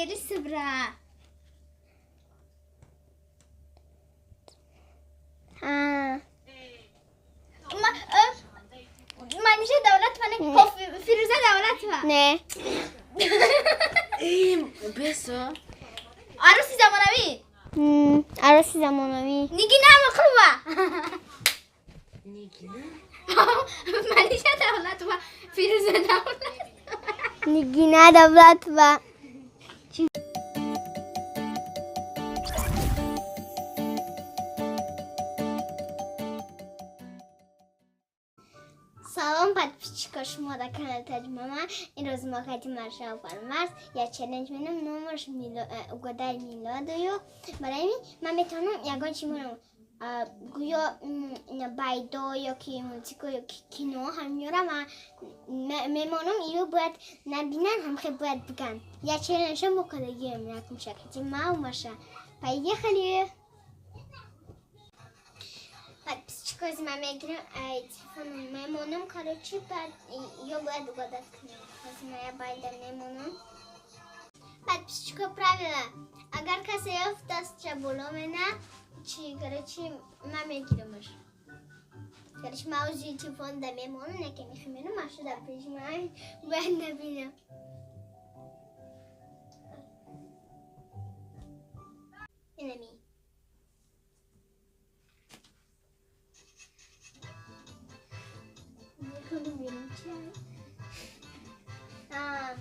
4 0. А. Манижа Давлатова не, Фирӯза Давлатова. Не. Бесо. Арӯси замонавӣ. Арӯси замонавӣ. Нигина Амиқулова. Нигина? Манижа Давлатова, Фирӯза Давлатова. Нигина Давлатова. Салом, подписчика, шумо дар канали Таҷмама. Имрӯз мо кати Маша Фармарз як челлендж менам, номаш угадай мелодию. Барои ин ман метавонам ягон чи монам, гӯё байдо ё ки мультико ё ки кино, ҳамёра ман мемонам, ё бояд набинан, ҳамхе бояд биган. Як челленджа мо кардагием якумша кати мау Маша. Поехали! Подписчикози ман мегирам, телефон мемонам, короче, баъд ё бояд угадать кунем. Ҳозир ман я байда мемонам. Подписчико, правила. Агар касе ёфт, дастша боло мена, чи, короче, ман мегирамаш. Короче, ман ози телефон да мемонам, яке мехӯменам, маша дар пеши ман бояд набинам. Инами. Мехонам чай. А.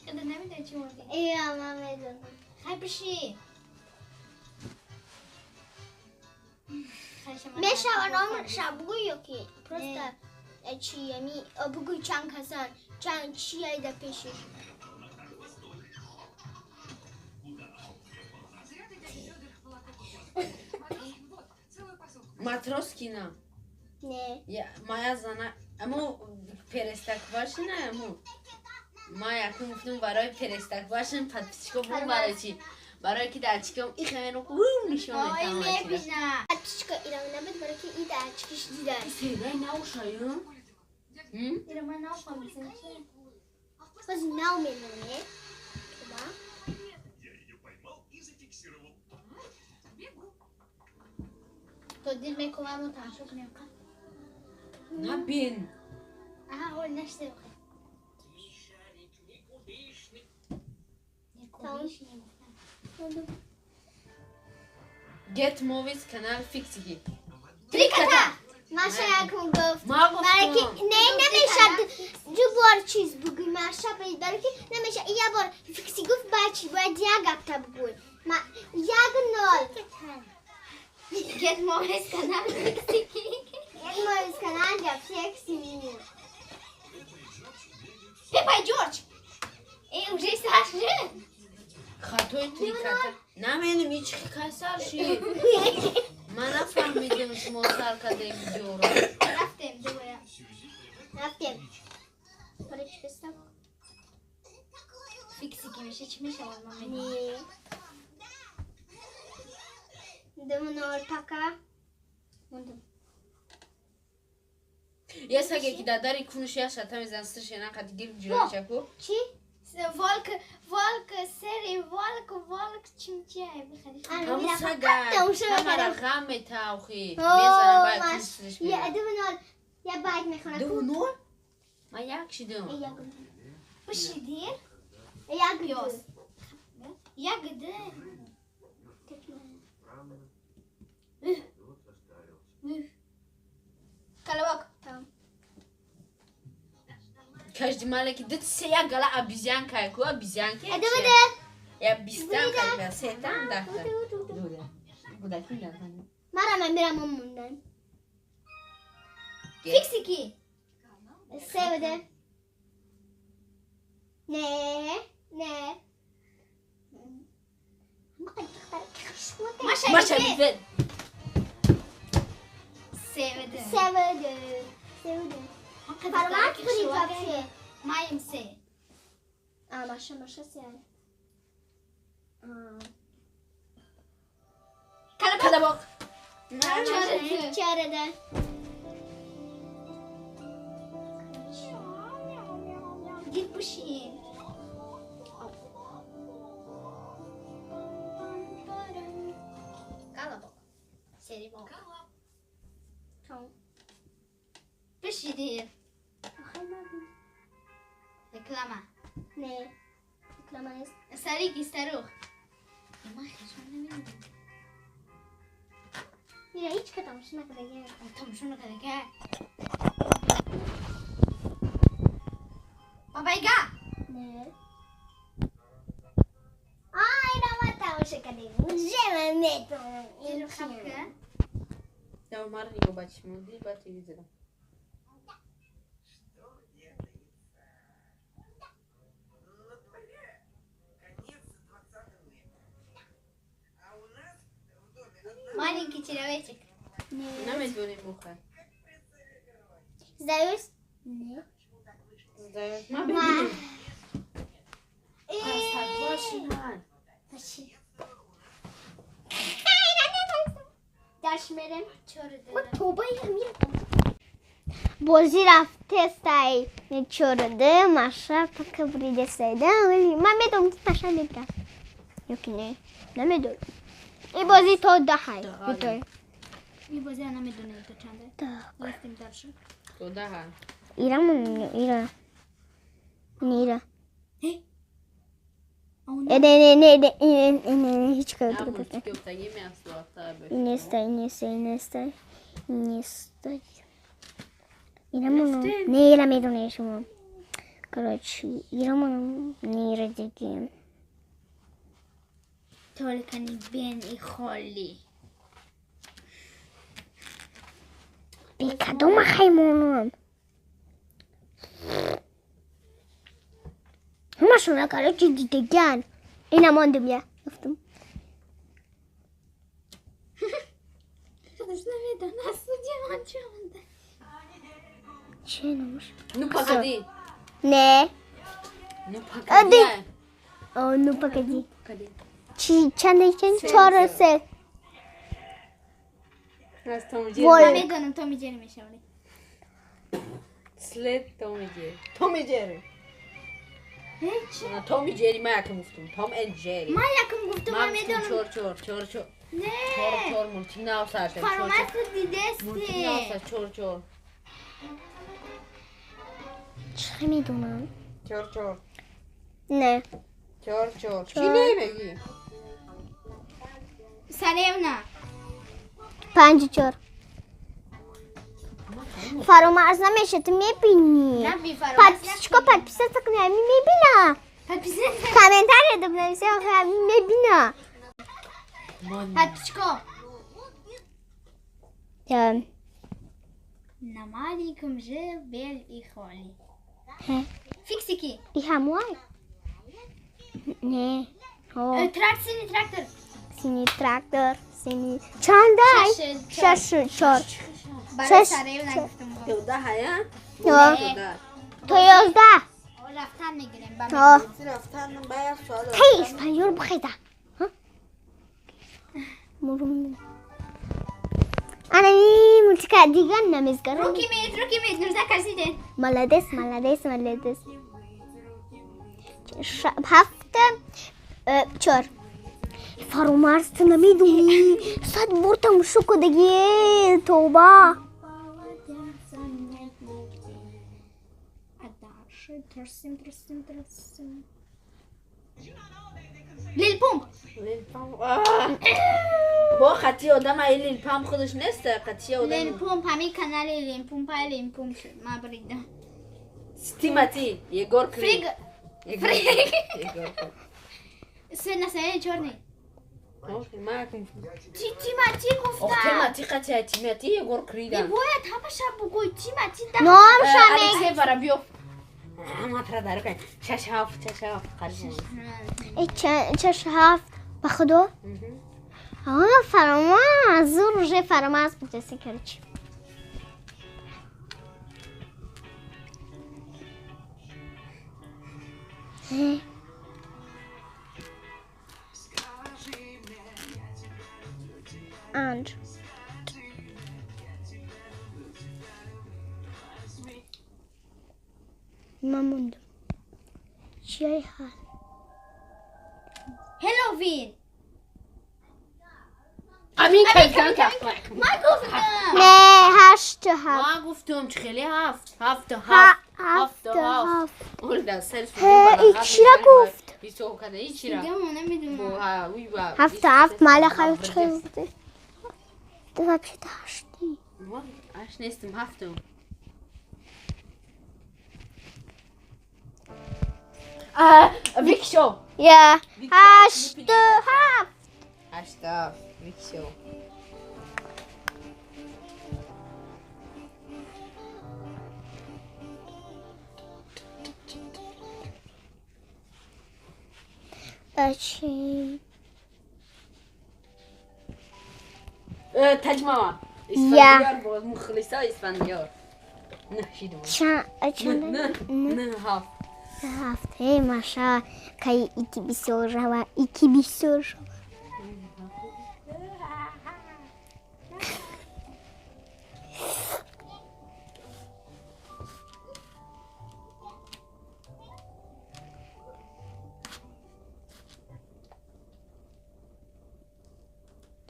Када намедонӣ чӣ монди? Ия, ман медонам. Хай, пиши. Мешава номша бугӯй ё ки просто чи ами бугӯй, чанд касан, чанд чи айда пешиш. Матроскина. Не. Я, моя зана, аму Простоквашино, аму. Ма якум гуфтум барои Простоквашино, подписчико бум, барои чи? Барои ки дар чиком и хемену нишон Ой, метам. мебина. Подписчико, ира набуд, барои ки и дар чикиш дида. Серай наушаю. Ира ман нафаҳмидам. Ҳозир нав мемонем. Туба. Я ее поймал и зафиксировал. То дил мекунам, мо тамошо кунем. Набин. Аҳа, ҳол наште. Тамом. Get Movies канал Фиксики. Три кота. Маша якум гуфт. Ма Барои ки гуфтум. не, намешад ду бор чиз бугӯй, Маша, барои ки намеша я бор фикси гуфт, баъд чи бояд як гапта бугӯй. Ма 1-0. Get Movies канал Фиксики. Get Movies канал для всех семьи. Пеппа и Ҷорҷ. Э, уже сар шуд. Хатои три кота. Наменам ҳеч касар ши. Ман нафаҳмидам, шумо сар кардем видеоро. Рафтем дубора. Рафтем. Короче, стоп. Фиксики меша чӣ мешавад, ман медонам. Не. 2-0 пока. Мондум. Я саге ки дар дари кунуш я шата мезан, сирше нақад гир ҷилои чаку. Чӣ? Волк, волк, серый волк, волк, чимчай, бихари. Ҳамун сага ҳамара ғам метавхи. О, Мезанам баъд Маш. кунуш сирш Я мезанам. 2-0. Я байд мехонам. 2-0? Ман як шидам. Як. Пишидир. Як. Пёс. Як д. Колобок. Там. Кажди мале ки дит се як гала обезьянка ку обезьянка. Ду буда. Я бистанка я сетан дахта. Дуда. Буда ки нафаҳмид. Мара ман мирам мондан. Фиксики. Се буда. Не. Не. Маша. Маша бивед. Се буда. Се буда. Се буда. Фармак кунед вообще. Маем се. А, Маша, Маша се. А. Колобок. Колобок. Чор. Чорада. Дид бушин. Колобок. Серебро. Бушидир. Реклама. Не. Реклама нест. Сарики старух. Ма хешон намедонам. Ира ҳеҷ ка тамошо накарда. Тамошо накарда. Бабайга. Не. Ира ма тамошо кардем. Уже ман метавонам. Иро хапка. Да, Умар нигоҳ ба чӣ монди, ба телевизорам. Маленький человечек. Намедонем муха. Сдаюсь? Не. Сдаюсь. Ма бибинем. Простоквашино. Даш мерем. Тоба амир. Бозӣ рафтестай. Чорде Маша пока бридестай. Да, ма медонам ки Маша мебирад. Ёки не. Намедонам. И бозӣ то даҳай. Битой. И бозӣ намедонем то чанде. Так. Рафтем дальше. То даҳа. Ира мон Ира. Не Ира. Не не не не не не ҳеҷ кар Нестай, нестай, нестай. Нестай. Ира мон. Не Ира медонем шумо. Короче, Ира мон не Ира дигем. Только не Бен и Холли. Бе кадома хаймонам? Ҳамашона короче дидаган. Ина мондум я. Гуфтам. Худаш намедонад судья чонда. Че номаш? Ну погоди. Не. Ну погоди. О, ну погоди. Погоди. Чи чанд чанд чор се. Аз Том и Джери. Ман медонам Том и Джери мешавад. След Том и Джери. Том и Джери. Ҳеч. Том и Джери ма якам гуфтум. Том и Джери. Ман якам гуфтум, ман медонам. Чор чор чор чор. Не. Чор чор мультик навсар. Фармас дидести. Мультик навсар чор чор. Чӣ медонам? Чор чор. Не. Чор чор. Чӣ намегӣ? Царевна. 5-4. Фаромарз намеша, ту мебинӣ. Подписчико подписаться кунӣ, ҳамин мебина. Комментария бинависӣ, ҳамин мебина. Подписчико. Да. На маленьком же Бел и Холли. Фиксики. И ҳамуай? Не. Трактор, синий трактор. Синий трактор, синий. Чандай? 6-4. Барои царевна гуфтум. То даҳа, я? То 11. Рафтан мегирем. Рафтан баяд суал. Ҳей, испанёр бихеда. Мурум. Анами мультика дигар намезгарам. Руки меет, руки меет, нурза кашиде. Молодец, молодец, молодец. 7-4. Фаромарз ту намедонӣ. 100 бор тамошо кардагӣ. Тоба. Трусим, трусим, трусим. Лил Пумп. Лил Пумп. Бо хати одам ай Лил Пумп худаш нест, хати одам. Лил Пумп ҳамин канали Лил Пумп, ай Лил Пумп шуд. Ма бридам. Тимати, Егор Крид. Фриг. Егор. Свет настоящий черный. Тимати гуфта. Тимати хати Тимати Егор Крида. Не бояд ҳамаша бугӯй Тимати да. Номша мег. Алексей Воробьев. Ма тра даркай. 6-7 6-7 қариш. Э 6-7 ба худо? Фаромарз, зур уже Фаромарз будаси, короче. Анж. Мамонда. Чиай ҳаст? Хэллоуин. Амин кан кан. Ман гуфтам. Не, ҳашту ҳафт. Ман гуфтам чӣ хеле ҳафт. Ҳафту ҳафт. Ҳафту ҳафт. Ин чира гуфт? Ҳафту ҳафт мала хай чӣ гуфти? Ту вообще-то ҳашти. Ҳашт нестам, ҳафтум. Викшо. Я ҳашту ҳафт. Ҳашту ҳафт. Викшо. Чӣ? Таҷмама. Исфандиёр боз мухлиса Исфандиёр. Не шидум. Чанд? Не ҳафт. Ҳафт. Эй, Маша, кай ики бисёр шава, ики бисёр шава.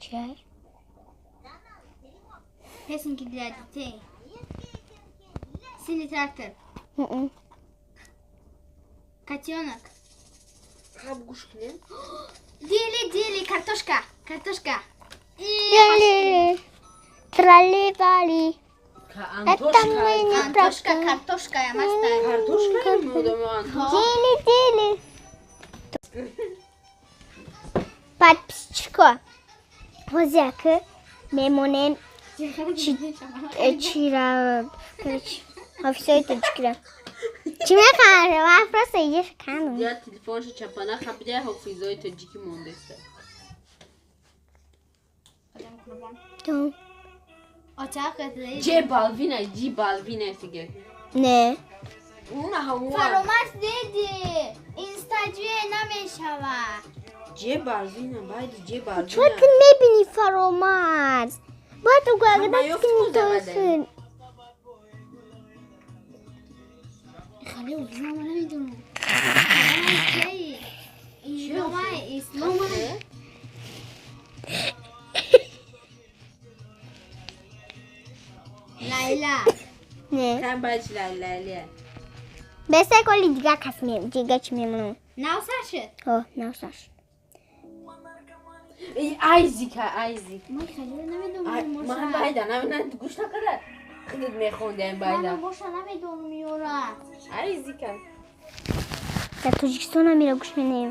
Чай? Песенки для детей. Синий трактор. Котенок. Дили, дили, картошка, картошка. Дили, трали-вали. Это мы не Антошка, картошка, я мастер. Картошка? Дили, дили. Подписчико. Ҳозяки мемонем чира ҳофизои тоҷикира. Чӣ мехарам? Ман просто идеш кандум. Я телефонша чапана хабида ҳофизои тоҷикӣ мондаста. Ҷе Балвина, ҷи Балвина фиге. Не. Уна ҳамуа. Фаромарз диди. Инстаҷӯе намешавад. Ҷе Балвина, байди ҷе Балвина. Чун ки мебини Фаромарз? Бояд угадать кунӣ то охир. Хеле узна ман намедонам. Исломай, исломай. Лайла. Не. Кам бач Лайла. Беса коли дига кас мем, дига чӣ мемонам. Навсашид. Ҳо, навсаш. Эй, Айзика, Айзик. Ман хеле намедонам. Ман байда намедонам, гӯш накарда. Худат мехондем байда. Ман боша намедонам ёра. Айзика. Дар Тоҷикистон ҳам мера гӯш менем.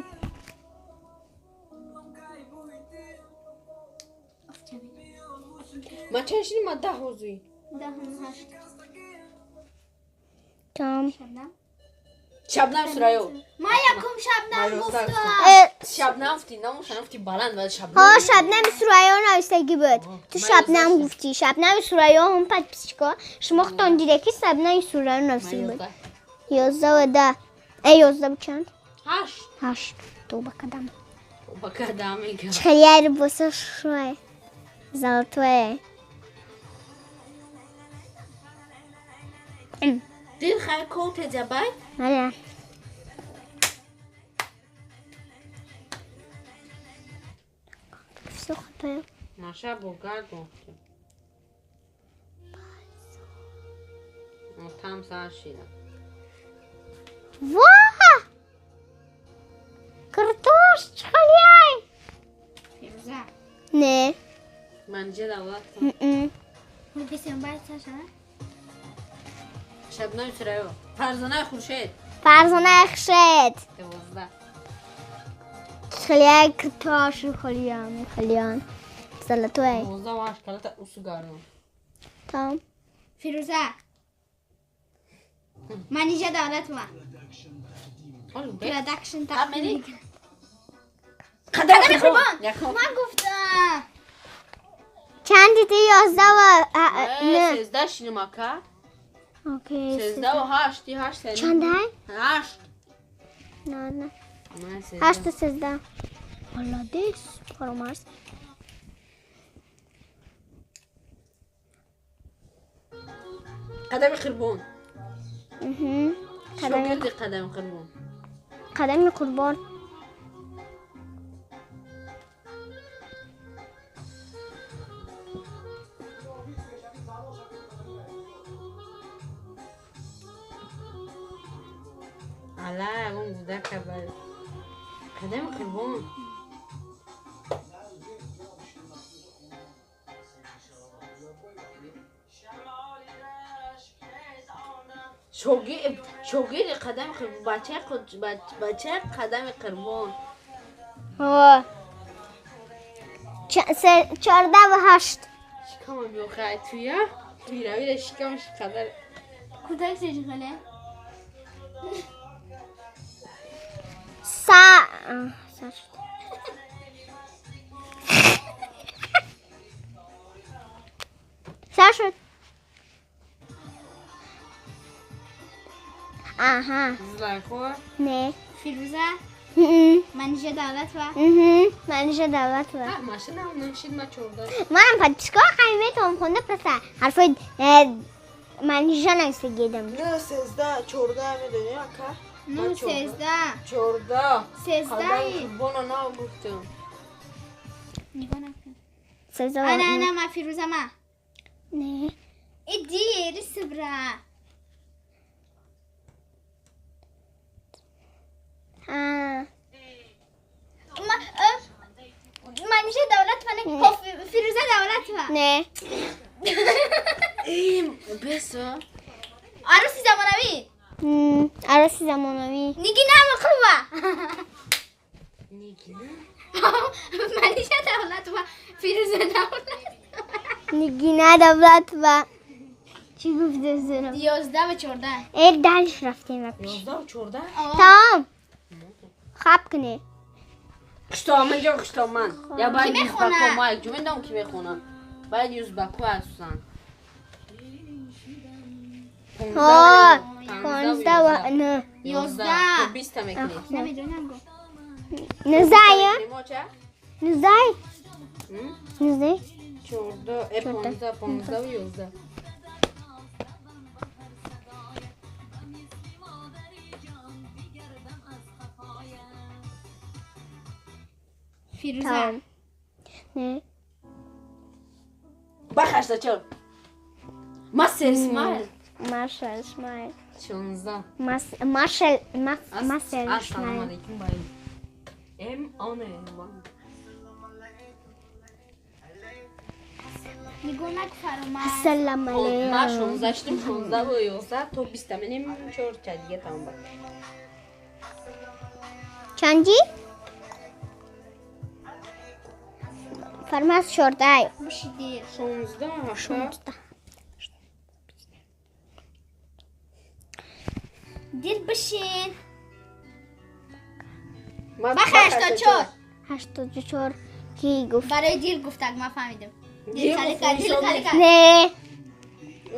Ман чанд шидим? Ман даҳ ҳозуи. Даҳ ҳашт. Там. Шабнам Сурайё. Ман якум Шабнам гуфтам. Шабнам гуфтӣ, намуша гуфтӣ баланд ва Шабнам. Ҳо, Шабнами Сурайё навистагӣ буд. Ту Шабнам гуфтӣ. Шабнами Сурайё ҳам подписчико. Шумо худтон дида ки Шабнами Сурайё навистагӣ буд. Ёздаҳ ва даҳ. Э, ёздаҳ чанд? Ҳашт. Ҳашт. Тоба кадам. Тоба кадам мегӯям. Чӣ либосо шуай. Золотое. Дил хай кол теҷабай? Бале. Всё хатаю. Маша бугар гуфт. Там сашина. Ва! Картошка халяй! Фируза. Не. Манҷа давлат. Шабнам Сурайё. Фарзонаи Хуршед. Фарзонаи Хуршед. 12. Халяй картошу халян, халян. Золотой. 12 ваш калата усугарно. Там. Фируза. Манижа Давлатова. Продакшн тақдим. Қадами қурбон. Ман гуфтам. Чанд дидӣ? 11 ва не. 13 шинам ака. Окей. 13 ва 8, 8. Чандай? 8. Не, не. 8 13. Молодец, Фаромарз. Қадами қурбон. Шогирди Қадами қурбон. Қадами Қурбон. Ала, ягон гудака ба Қадами Қурбон. Шогирди Қадами Қурбон, бачаи Қадами Қурбон. 14 و 8. Шикамам биохай туя вира шикамаш қадар. Кӯдак сежғале. Са са шуд. Са шуд. Аҳа. Зулайхо. Не. Фирӯза. Манижа Давлатова. Манижа Давлатова. Машина нашид, ма 14. Манам подписка қай метавонам хонда, просто ҳарфои Манижа нависагидам. Не, 13, 14 медонӣ, ака? Ну, 13. 14. Сездаи. Қадами Қурбона нагуфтам. Нигоҳ накун. 13. Ана, ана, ма Фирӯза, ма. Не. Иди, рисбра. А. Ма Манижа Давлатова не, Фирӯза Давлатова. Не. Бесо. Арӯси замонавӣ. Арӯси замонавӣ. Нигина Амиқулова. Нигина. Манижа Давлатова, Фирӯза Давлатова. Нигина Давлатова. Чӣ гуфта зурам? 11 ва 14. Э, дальше рафтем вообще. 11 ва 14. Тамом. Хаб кунед. Хуштоман ҷо, хуштоман. Я бояд Ки мехона? юзбако, ма якҷо медонам, ки мехонам. Бояд юзбако ҳастанд. Ҳо, 15 ва 9. 11. То 20-та мекунем. Намедонам го. 19-я? Моча? 19? 19? 14, э, 15, 15 ва 11. Фирӯза. Тамом. Не. Бахашта чор. Мастер Исмаил. Маршал Исмаил. 16. Маршал Мастер Ассалому Исмаил. алейкум, бай. М он М. Нигоҳ наку, Фаромаз. Ассалому Ма алейкум. 16 шудим, 16 ва 11 то 20-та менем, чор ча дига тамом ба. Чанди? Фармаз 14. Бишидир. 16 ҳафта. 16. Дил бишин. Ма Баха 84. 84 ки гуфт? Барои дил гуфтак, ма фаҳмидам. Дил Дил хали гуфт, кард, дил ҳисоб хали нест. кард. Не.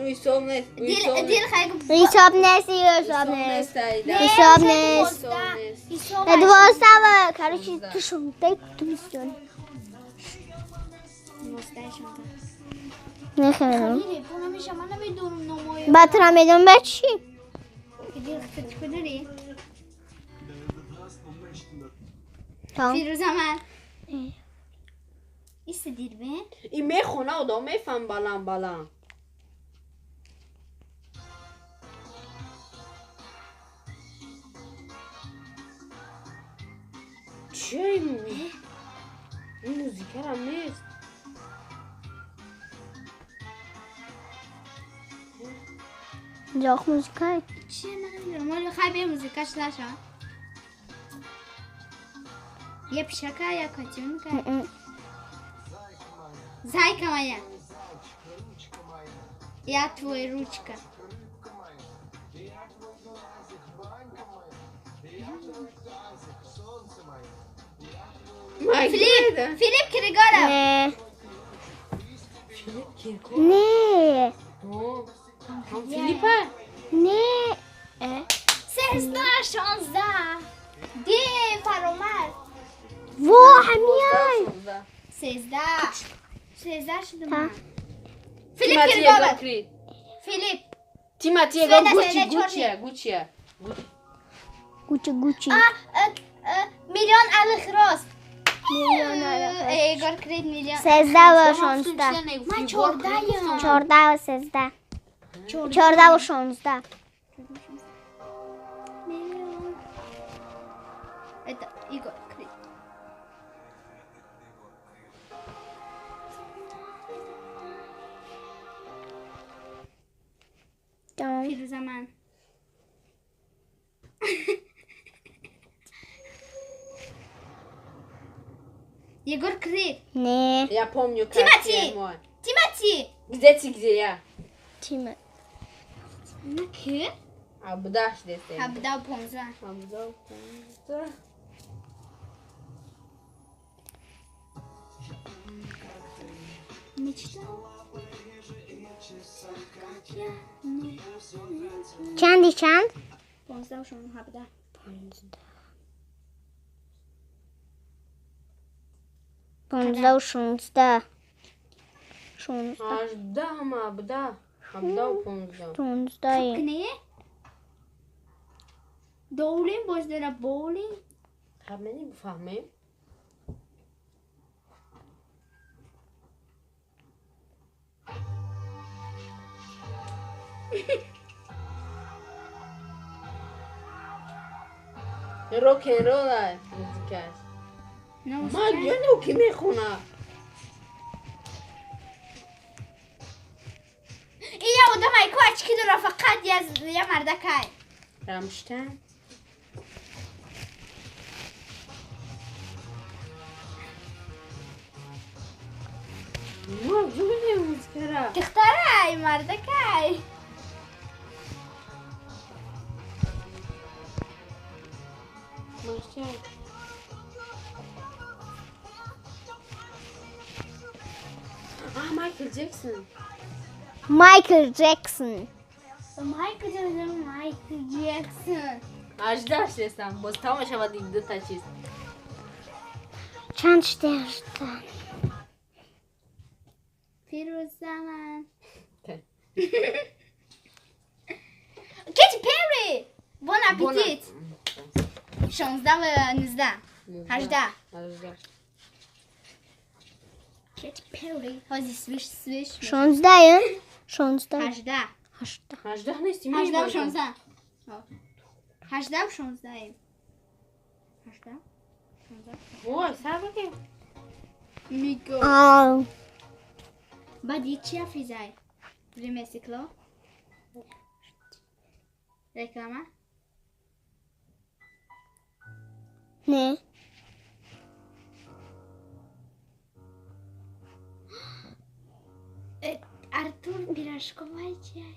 Ҳисоб нест. Дил дил хали гуфт. Ҳисоб нест, ҳисоб нест. Ҳисоб нест. Ҳисоб. 12 ва, короче, ту 16, ту 20. 12, 16. Нехелам. Хали репо намеша, ман намедонам номои. Ба тура медонам, ба чӣ? Дил чӣ дорӣ? Тамом. Фирӯза ман. Ист дил бе. И мехона, одам мефаҳм баланд баланд. Чия ин ин музикарам нест. Ҷоқ музикай. Чӣ, ман намедонам. Моли хай бе музикаш наша. Я пишака, я котенка. Зайка моя. Я твой ручка. Филипп, Филипп Киркоров. Не. Филипп Киркоров. Не. Ҳам Филиппа? Не. Э. 13, 16. Де Фаромаз. Во, ҳамияй. 13. 13 шудам. Та. Филипп Киркоров. Филипп. Тимати Света, ягон Гуччи, Света, Гуччи, Гуччи. Гуччи, Гуччи. Миллион алых роз. Миллион алых роз. Егор Крид миллион. 13 و 16. Ман 14-ям. 14 و 13. 14 و 16. Миллион. Это Егор Крид. Тамом. Фирӯза ман. Егор Крид. Не. Я помню, как Тимати! я мой. Тимати. Где ты, где я? Тима. На ки? Абдаш десем. 17 15. Абда 15. Мечтала. Чанди чанд? 15 16 17. 15 و 16. 16. 18 ма абда. 17 15. 16. Кне? Боулинг боз дора боулинг. Хамени бифаҳмем. Рок-н-ролл музикаш. Ма ҷоно ки мехона? Ия одам ай ку очки дора, фақат я мардакай. Рамштайн. Ма ҷоне музикара. Духтарай, мардакай. Машай. А, Майкл Джексон. Майкл Джексон. Майкл Джексон, Майкл Джексон. 18 шестам. Боз тамом мешавад ин дута чиз. Чанд шуда 18? Фирӯза ман. Те. Кэти Перри. Bon appétit. 16 و 19. 18. 18. Кэти Перри. Ҳози свиш свиш. 16 16. 18. 18. 18 нести. 18 و 16. 18 و 16. 18. 16. Вой, сабр ки. Миго. Ау. Баъд чи ҳафизай? Время стекло? Реклама? Не. Артур Пирожковай чай.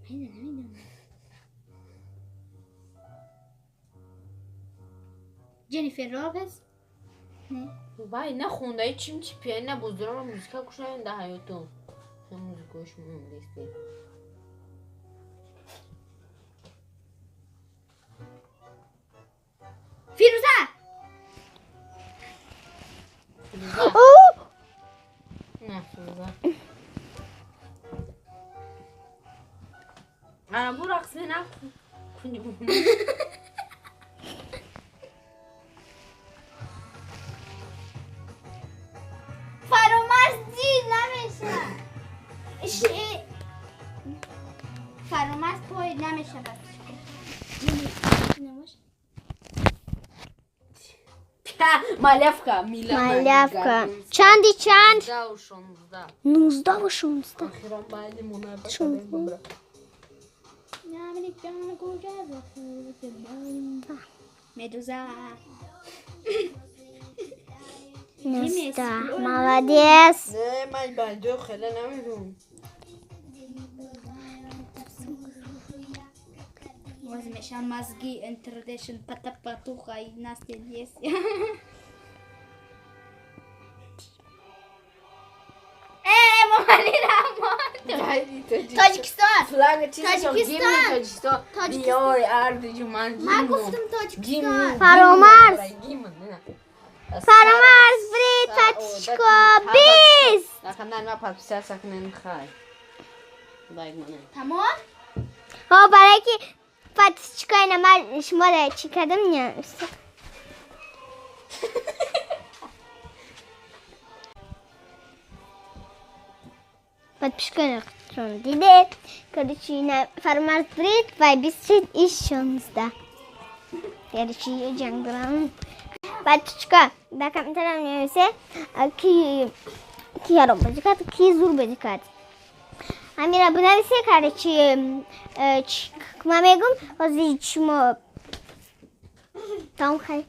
Намедонам. Дженнифер Лопес? Не. Вай, нахондаи чим чи пиано боздорам, музика гӯш надем дар ҳаётум. Музикаош муҳим. Фирӯза! О! На, Фирӯза. Ана бу рақс мена кунҷ. Фаромарз дид намеша. Фаромарз пой намешавад. Намош? Малявка, Мила. Малявка. Чанди чанд? 16. 19 و 16. Охирон байни мона. 16. Медуза. 19. Молодец. Не, ман балдо хеле намедонам. Боз мешан мозги интердешн патапатуха и Настя есть. Эмомали Раҳмон. Тоҷикистон. Флага чиз. Тоҷикистон. Тоҷикистон. Тоҷикистон. Диёри арди ҷуман. Ман гуфтам Тоҷикистон. Фаромарз. Фаромарз брид подписчико 20. На канал ма подписаться кунен, хай. Лайк монен. Тамом? Ҳо, барое ки подписчикои ина ман шуморо чӣ кардам, не. Подписчикои дидед. Короче, ина Фармарз брид ва 26 и 16. Короче, ҷанг дорам. Подписчика дар комментария менависе, ки ҳаром бозӣ кард, ки зур бозӣ кард. Ҳамира бинависе, короче, ман мегум, ҳозир шумо тамом хай.